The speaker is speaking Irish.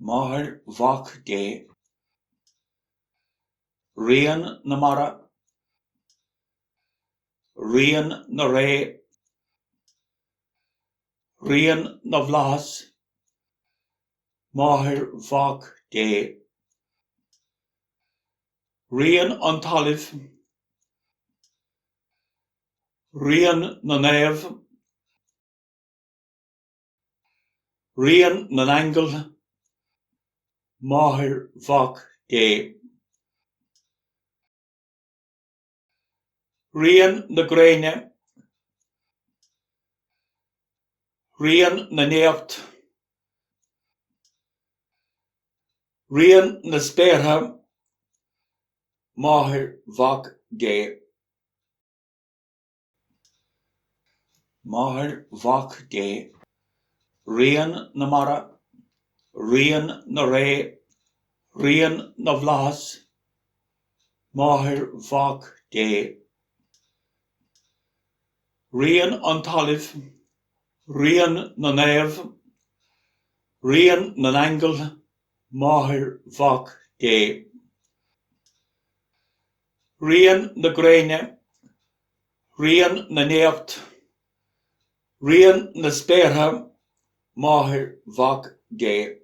Máthair Mhac Dé. Ríon na Mara. Ríon na Ré. Ríon na bhFlaitheas. Máthair Mhac Dé. Ríon an Talaimh. Ríon na Naomh. Ríon na nAingeal, Máthair Mhac Dé. Ríon na Gréine, Ríon na nÉacht, Ríon na Spéartha, Máthair Mhac Dé. Máthair Mhac Dé, Ríon na Mara, Ríon na Ré, Ríon na bhFlaitheas, Máthair Mhac Dé. Ríon an Talaimh, Ríon na Naomh, Ríon na nAingeal, Máthair Mhac Dé. Ríon na Gréine, Ríon na nÉacht, Ríon na Spéartha, Máthair Mhac Dé.